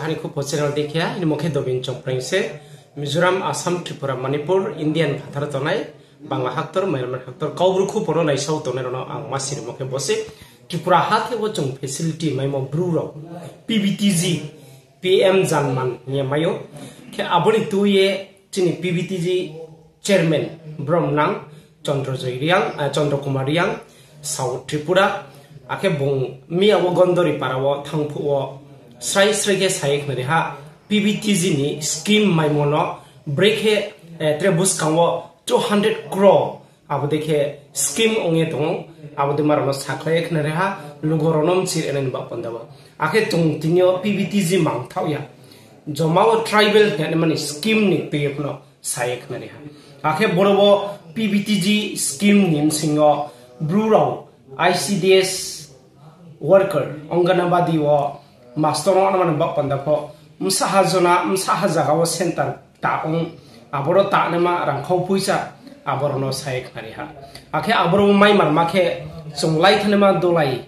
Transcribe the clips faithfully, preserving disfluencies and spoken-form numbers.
Ani khupo channel dei khe, ini mo khe Dobin Chongpreng se, Mizoram, Assam, Tripura, Manipur, Indian phathar tongnai, Bangla haktor, Myanmar haktor, Kaubru khupo no naisao tongnai rao no ang ma siri mo khe bo se, Tripura ha khe wo chung facility maimo Bru rao, P V T G, P M Janman hing ye mai ou. Khe abo ni tui ye chini P V T G chairman brom nang Chandra Joy Reang, ah, Chandra Kumar Reang, South Tripura, akhe bung miya wo Gondori para wo thanng phuh wo srai srai khe sa ye khnari ha, P V T G ni scheme maimo no brekhe, eh, tre buskang wo two hundred crore abo dei khe scheme ong ye tong ou, abo dei ma rao no sakhlai ye khnari ha, lugo rao no mchir nai ni baoh panda wo. Akhe chung tini yo P V T G mangthaoh ya, joma wo tribal hing ye mani scheme ni tui ye phano sa ye khnari ha. Akhe boro wo P V T G scheme ni bsing yo Bru rao I C D S worker, Anganwadi wo master ong nai mani baoh panda pho, bsa ha jona, bsa ha zaga wo center ta ong, aboro ta naima rangkhau poicha, aboro no sa ye khnari ha. Akhe aboro wo mai marma khe chung lai thanaima Dolai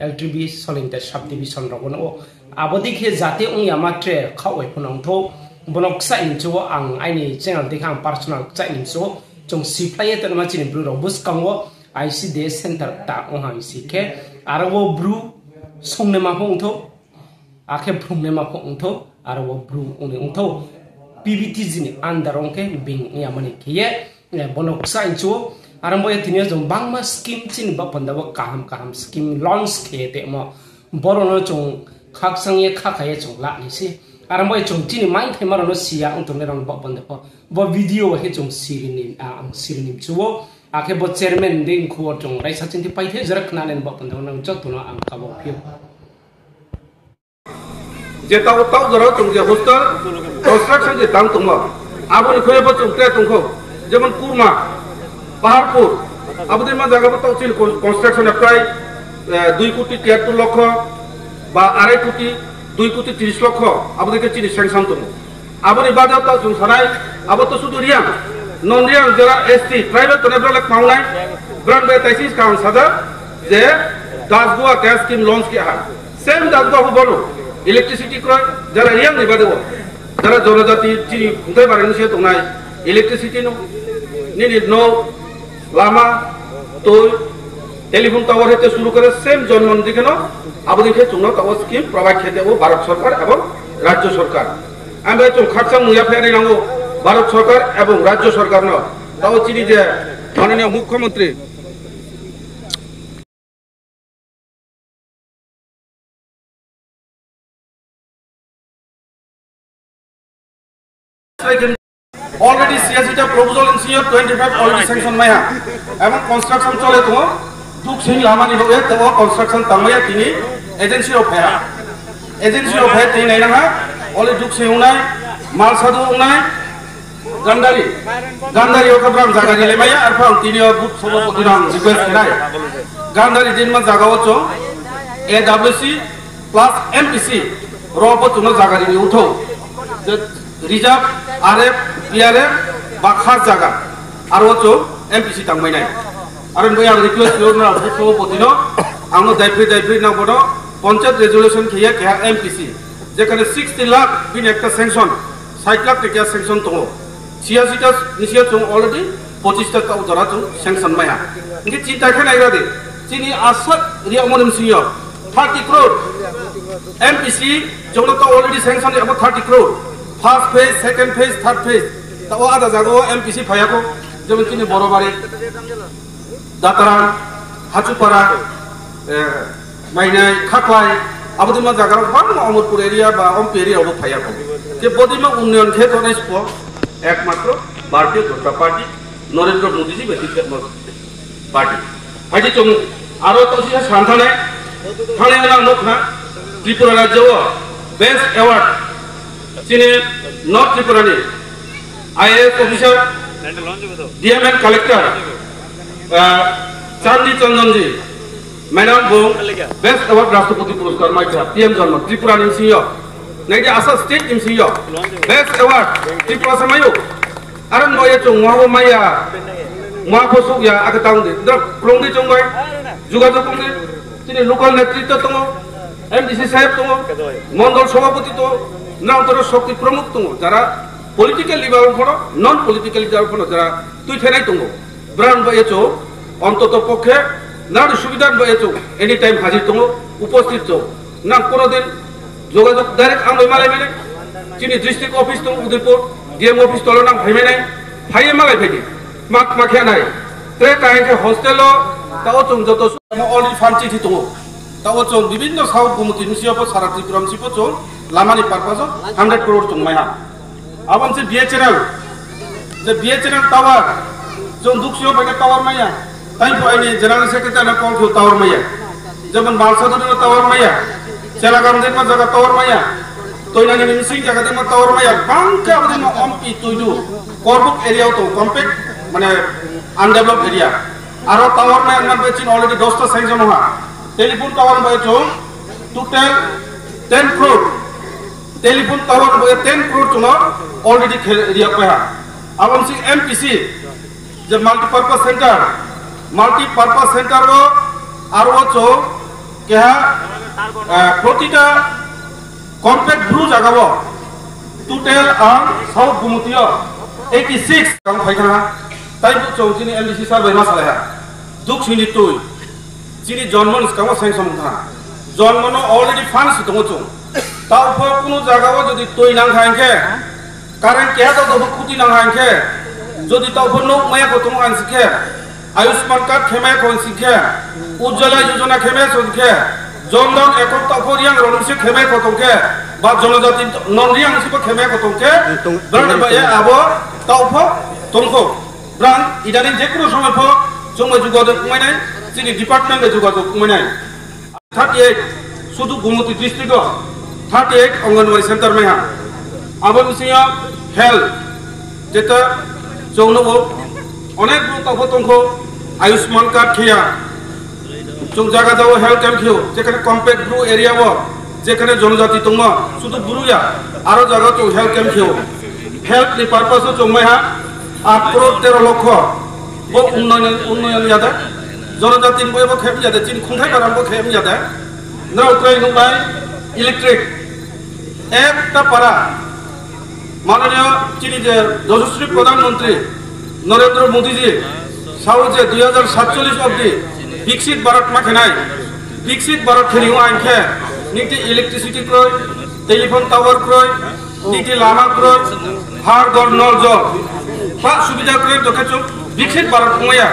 L T B, Solinta subdivision rao wo no. Abo dei khe jate ong ya ma tre khaoh bai phano ong thou. Bono kchaih ni mchu wo ang aini channel dei khe ang personal kchaih ni mchu wo chung siphlai ye tongnaima chini Bru rao buskang wo I C D S center ta ong ha hing si khe, aro wo Bru songnaima pho ong thou, akhe phrungnaima pho ong thou, aro wo Bru ong ni ong thou. P V T G ni under ong khe being ong ya mani khe ye, eh, bono kchaih ni mchu wo. Aro bo ye tini yo chung bangma scheme chini baoh panda wo kaham kaham scheme launch khe ye tongmo. Boro no chung khakchang ye khakha ye chung la nai se. Aro bo ye chung chini maingthaima rao no si ya ong tongnai rao ni baoh panda pho, bo video bai khe chung siri ni, ah, ang siri ni mchu wo. Akhe bo chairman dei mkhu wo chung raisa chingthi paithe jora khna nai ni baoh panda wo nang joto no ang kabo phi ou. Je taoh, taoh jora chung je hostel construction je tang tongmo, abo ni khui bo chung tre tong khou, jemon Kurma, Paharpur, abo dei ma zaga bo taoh chini con-, construction prai, eh, dui koti tiyatur lokho, ba arai koti, dui koti tris lokho, abo dei khe chini sanction tong ou. Abo ni bade taoh chung sanai, abo to sudu Reang, non Reang jara S T, tribal tongnai brao le kma ong nai, brao bai taisi skang saja, je Dasgua keha scheme launch khe ha. Same Dasgua pho bono electricity kroi, jara Reang ni bade wo, jara jonojati chini khungthai barai ni se tongnai electricity no, nini no, lama, tui, telephone tower hete suru kore same Janman dei khe no, abo dei khe chung no taoh wo scheme provide khe de ou Bharat Sorkar ebong Rajyo Sorkar. Ang bai chung khakchang mung ya phainai nang ou Bharat Sorkar ebong Rajyo Sorkar no. Taoh chini je Mananiya Mukhyamantri Already C S E ta proposal ni senior twenty five already sanction mai ha. Ebong construction chole tong ou. Duksing lama ni bo e tong ou construction tangmai ya tini agency rao phai ha. Agency rao phai tini nai nang ha. Already Duksing ong nai, Malsadu ong nai, Gandari. Gandari o khe brang zaga ri le mai ya, arphuh ang tini yo booth sobo poti no ang request khe nai. Gandari din ma zaga wo chung A W C plus M P C ro bo chung no zaga ri ni ongthou. Je reserve, R F, P R F, ba khas zaga, aro chung M P C tangmai nai. Aro ni bai ang request khe ou na booth sobo poti no, ang no daiphroi daiphroi nang bo no, panchayat resolution khe ya keha M P C. Jekhane sixty lakh bini ekta sanction, sait lakh taka sanction tong ou. Chiyasi ta ni siyar chung already pochis ta taoh jora chung sanction mai ha. Hingkhe chinta khe naigra di. Chini asa ri amo ni bsing yo thirty crore M P C chung no taoh already sanction ri amo thirty crore. First phase, second phase, third phase. Taoh ada zaga wo M P C phai ya khou. Jemon chini Borobari, Dataram, Hachupara, eh, Mainai, Khaklai, abo dei ma zaga rao bangma Omorpur area ba Ompi area rao bo phai ya khou. Khe bo dei ma unnoyon khe tongnai spo, ekmatro Bharatiya Janata Party, Narendra Modi ji bai tei tongmo party. Phai di chung aro taoh sisa san thanngnai, thanngnai ang nuh kha, Tripura rajyo wo best award, chini North Tripura ni I A S officer, D M and collector, ah, Chandi Chandan ji, madam bung best award Rashtrapati Puraskar mai kha, P M Janman, Tripura ni bsing yo. Nai di asa state ni bsing yo. Best award Tripura sa mai ou. Aro ni bo ye chung muha bo mai ya, muha pho souh ya, akhe tang di. Dra krung di chung bai. Jugajug krung di. Chini local netritwo tong ou. M D C saheb tongo, mondol sobhapoti tongo, nrao toro shokti pramukh tongo, jara political level phono, non political level phono jara tuithenai tongo. Brang bai ye chung, ontoto pokhe, nrao ni subida bai ye chung anytime hajir tongo, uposthit tongo. Nang kono din jogajog direct ang bai malai mani, chini district office tongo Udaipur, D M office tolo nang phai mani, phai ye malai phai di. Mak ma khe nai. Tre kaham khe hostel o, tao chung joto su-, already fund chithi tongo. Tao chung bibhinno South Gumoti bsing yo pho sara Tripura bsing pho chung lama ni purpose o hundred crore chung mai ha. Abo ni se B S N L, je B S N L tower, chung dukhu sing yo bai khe tower mai ya. Tai pho aini general secretary no call khe tower mai ya. Jemon Malsaduri no tower mai ya. Chelagam dei ma jaga tower mai ya. Toinani ni bsing jaga dei ma tower mai ya. Bang khe abo dei ma ompi tuidu. Korbuk area o tong compact, mane undeveloped area. Aro tower mai ya man bai chini already dosta sanction ha. Telephone tower bai chung total ten crore. Telephone tower bo ten crore chung no already khe riak pai ha. Abo bsing M P C, je multipurpose center, multipurpose center o aro chung keha, eh, protita compact bru jaga o total ang South Gumoti o eighty six kang phai kha ha. Tai bo chung chini M D C sir bai ma salai ha. Dukhu sing ni tui. Chini jonmo ni skang wo sanction tha. Jonmo no already fund si tongo chung. Tao pho kuno jaga wo jodi tui nang kha hing khe, current keha tao tao pho khuti nang kha hing khe, jodi tao pho nouh maya kho tong kha hing khe, Ayushman card khe maya kho hing khe, Ujjwala Yojana khe maya kho hing khe, Jan Dhan account tao pho Reang rao ni se khe maya kho tong khe, ba Jonojati non Reang si pho khe maya kho tong khe, brang ni bai ye abo tao pho tong kho. Brang idani je kuno somoi pho chung bai jogajog ongmai nai, chini department bai jogajog ongmai nai. Thirty eight, sudu Gumoti district o thirty eight Anganwadi center mai ha. Abo bsing yo health, jeta chung nuh o, onek bru tao pho tong kho, Ayushman card khe ya. Chung jaga jao health camp khe o, jekhane compact bru area o, jekhane jonojati tongmo, sudu bru ya, aro jaga chung health camp khe o. Health ni purpose o chung mai ha, আট কোটি তেরো লক্ষ, bo unnoyon, unnoyon ya de, jonojati ni bo khe ya de, chini khongthai baran bo khe ya de. Nrao trai nuh nai, electric, একটা পাড়া, মাননীয় chini je যশস্বী প্রধানমন্ত্রী নরেন্দ্র মোদীজি sao je দুই হাজার সাতচল্লিশ অবধি বিকশিত ভারত ma khe nai, বিকশিত Bharat khe ri ong hing khe, niti electricity kroi, telephone tower kroi, niti lama kroi, ঘর ঘর নল জল, pah সুবিধা kroi, tokhe chung বিকশিত Bharat ongmai ya.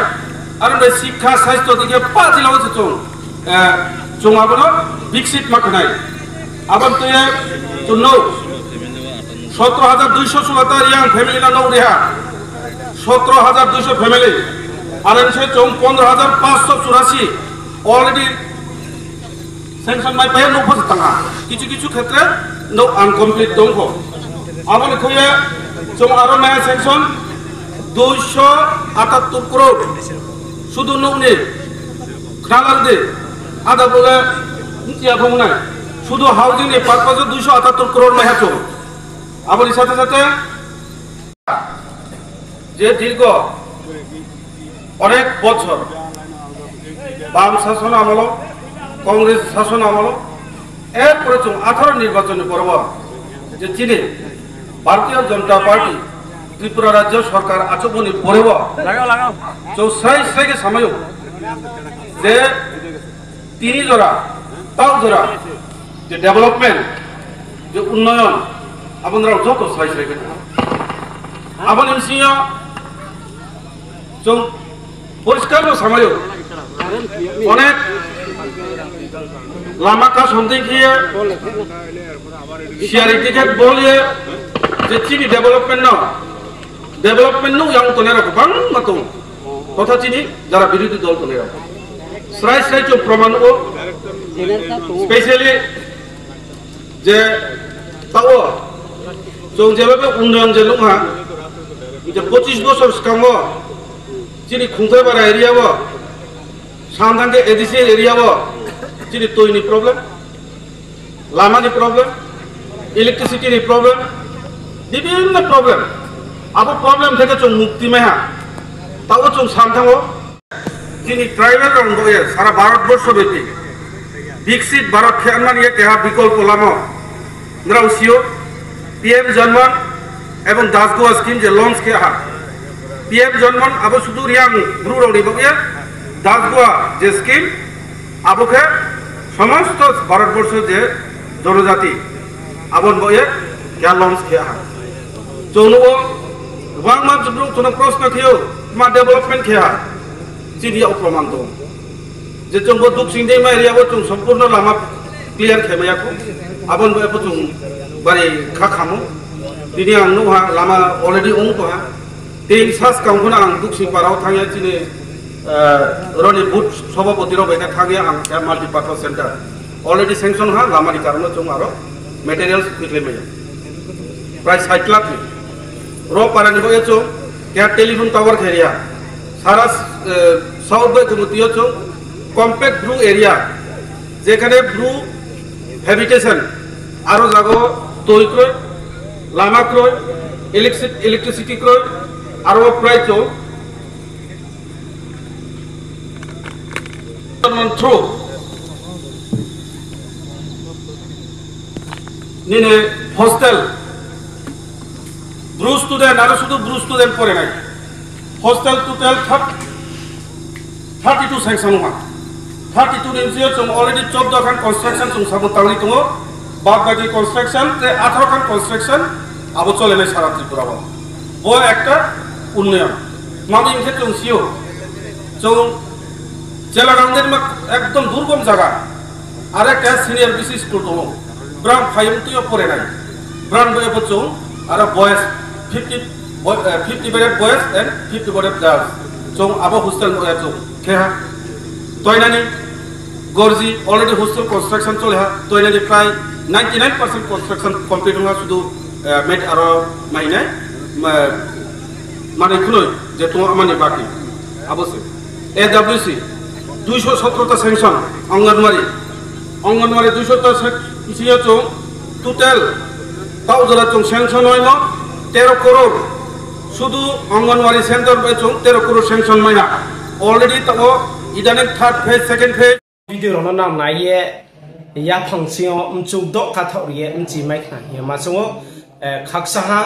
Aro bai শিক্ষা, স্বাস্থ্য dikhe pah jila wo se chung, eh, chung abo no বিকশিত ma khe nai. Abo ni tui ye chung no সতেরো হাজার দুইশো ষোলো ta Reang family no nouh ri ha. সতেরো হাজার দুইশো family. Aro ni se chung পনেরো হাজার পাঁচশো চুরাশি already sanction mai pai ye nouh pho se tang ha. কিছু কিছু ক্ষেত্রে nouh incomplete tong kho. Abo ni khui ye chung aro mai sanction দুইশো আটাত্তর কোটি. Sudu nouh ni khna lar di, ada bo le mchi ya phung nai. Sudu housing ni purpose o দুইশো আটাত্তর কোটি mai ha chung. Abo ni sathe sathe je দীর্ঘ অনেক বছর বাম শাসন আমল, কংগ্রেস শাসন আমল, এরপরে chung আঠারো নির্বাচন ni পরে bo je chini ভারতীয় জনতা পার্টি ত্রিপুরা রাজ্য সরকার achouhmo ni পরে bo chung srai srai khe samai ou je tini jora, tao jora, je development, je উন্নয়ন, abo nrao joto srai srai khe tong ou. Abo ni bsing yo chung পরিষ্কার no samai ou. অনেক lama কাজ হতে গিয়ে, সিয়ারি টিকিট বলিয়ে, je chini development no, development no yang tongnai rao bangma tong. তথা chini যারা বিরোধী দল tongnai rao srai srai chung প্রমাণ o, specially je tao chung যেভাবে উন্নয়ন je lung ha, je পঁচিশ বছর skang o chini Khongthaibara area o, Sangthang khe A D C area o chini tui ni problem, lama ni problem, electricity ni problem, বিভিন্ন problem. Abo problem থেকে chung মুক্তি mai ha. Tao chung Sangthang o chini tribal rao bo ye সারা ভারতবর্ষ ব্যাপী Viksit Bharat khe mani ye keha bikolpo lama. Nrao si ou, P M Janman ebong Dasgua scheme je launch khe ha. P M Janman abo sudu Reang Bru rao ni baoh ye, Dasgua je scheme, abo khe somosto Bharat borso je jonojati, abo ni baoh ye keha launch khe ha. Chung nuh ou, gbangma brouh chung no prosno khe ou, ma development khe ha, chini yag proman tong ou. Je chung bo Duksing Deima area wo chung sompurno lama clear khe mai ya khou. Abo ni bo epho chung bari kha khamo. Tini ang nuh ha lama already ong tong ha. Tin sas kang pho no ang Duksing Para wo thanng ye chini, eh, roni booth sobhapoti rao bai khe thanng ye ang khe multipurpose center. Already sanction ha, lama ni karon no chung aro materials khuikhlai mai ya. Prai sait lakh ni. Ro para ni bo ye chung, keha telephone tower khe ri ya. Sara, eh, South bai Gumoti yo chung, compact Bru area. Jekhane Bru habitation, aro jaga wo toi kroi, lama kroi, electric-, electricity kroi, aro prai chung, through nini hostel, Bru student, aro sudu Bru student pore nai. Hostel total thirty-two sanction ong ha. Thirty-two ni bsing yo chung already choudo khan construction chung sabo tangri tong ou. Bad baki construction, te atharo khan construction, abo chole nai sara Tripura wo. Bo ekta unnoyon. Mami hing khe chung si ou. Chung Chelagang de ma ekdom durgom zaga. Are khe senior B C school tong ou. Brang phaiyong tui yo pore nai. Brang bo epho chung, aro boys fifty, bo-, eh, fifty boys and fifty girls. Chung abo hostel no ya chung. Khe ha. Toinani, Gorji, already hostel construction chole ha. Toinani prai ninety nine percent construction complete ong ha sudu, eh, mat aro mainai, ma-, manai khunoi je tong ou amani baki. Abo se. A W C, duiso sotro ta sanction, Anganwadi. Anganwadi duiso ta se, isi yo chung, total, tao jora chung sanction oi no, tero koror. Sudu Anganwadi center bai chung tero koror sanction mai na. Already tao, idane third phase, second phase. Video rao no nang nai ye, yaphang sing yo mchuk doh kathaoh ri ye mchi mai khna hing ye ma chung ou, eh, khaksa ha,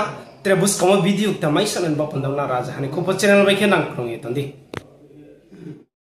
tre buskang wo video kta mai sanani bo panda na raja hani khupo channel bai khe nang krung ye tong di.